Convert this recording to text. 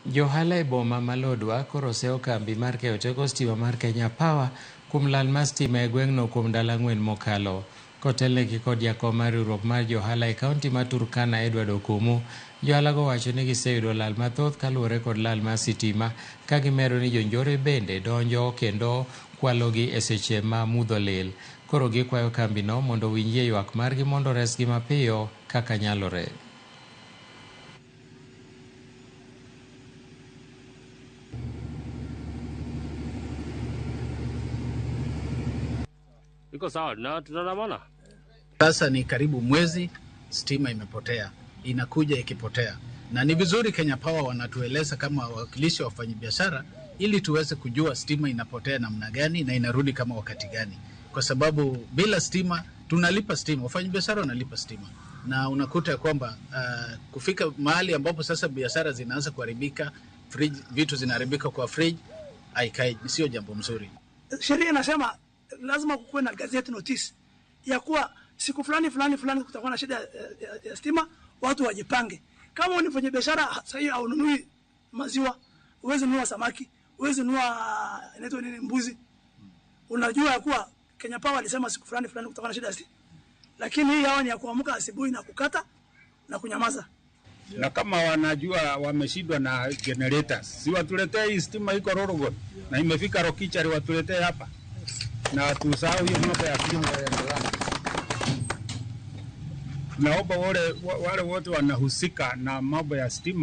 Johala e boma ma Lodwar koro seyo kambi mar keyo teko stima mar Kenya Power kuom lal mar stima e gweng'no kuom ndalo ang'wen mokalo. Kotelnegi kod jakom mar riwruok mar johala e kaunti ma Turkana Edward Okumu, johala go wacho ni giseyudo lal mathoth kaluwore kod lal mar sitima ka gimedo ni jonjore bende donjo kendo kwalogi e seche ma mudho lil. Koro gikwayo kambino mondo owinjie ywak margi mondo oresgi mapiyo kaka nyalore. Iko sawa na tunaandamana. Sasa ni karibu mwezi stima imepotea, inakuja ikipotea, na ni vizuri Kenya Power wanatueleza kama wawakilishi wa wafanyabiashara, ili tuweze kujua stima inapotea namna gani na inarudi kama wakati gani, kwa sababu bila stima tunalipa stima, wafanyabiashara wanalipa stima, na unakuta kwamba kufika mahali ambapo sasa biashara zinaanza kuharibika, fridge, vitu zinaharibika kwa fridge, haikai, sio jambo mzuri. Sheria inasema lazima kukuwe na gazette notice ya kuwa siku fulani fulani fulani kutakuwa na shida ya stima, watu wajipange. Kama ni mfanya biashara sasa hivi haununui maziwa, huwezi nunua samaki, huwezi nunua inaitwa nini mbuzi. Unajua ya kuwa Kenya Power alisema siku fulani fulani kutakuwa na shida ya stima. Lakini hii hawa ni ya kuamka asubuhi na kukata na kunyamaza. Na kama wanajua wameshindwa na generators, si watuletee hii stima iko Rorogon na imefika Lokichari, watuletee hapa na tusahau hiyo mambo ya stima. Naomba wale wote wanahusika na mambo ya stima.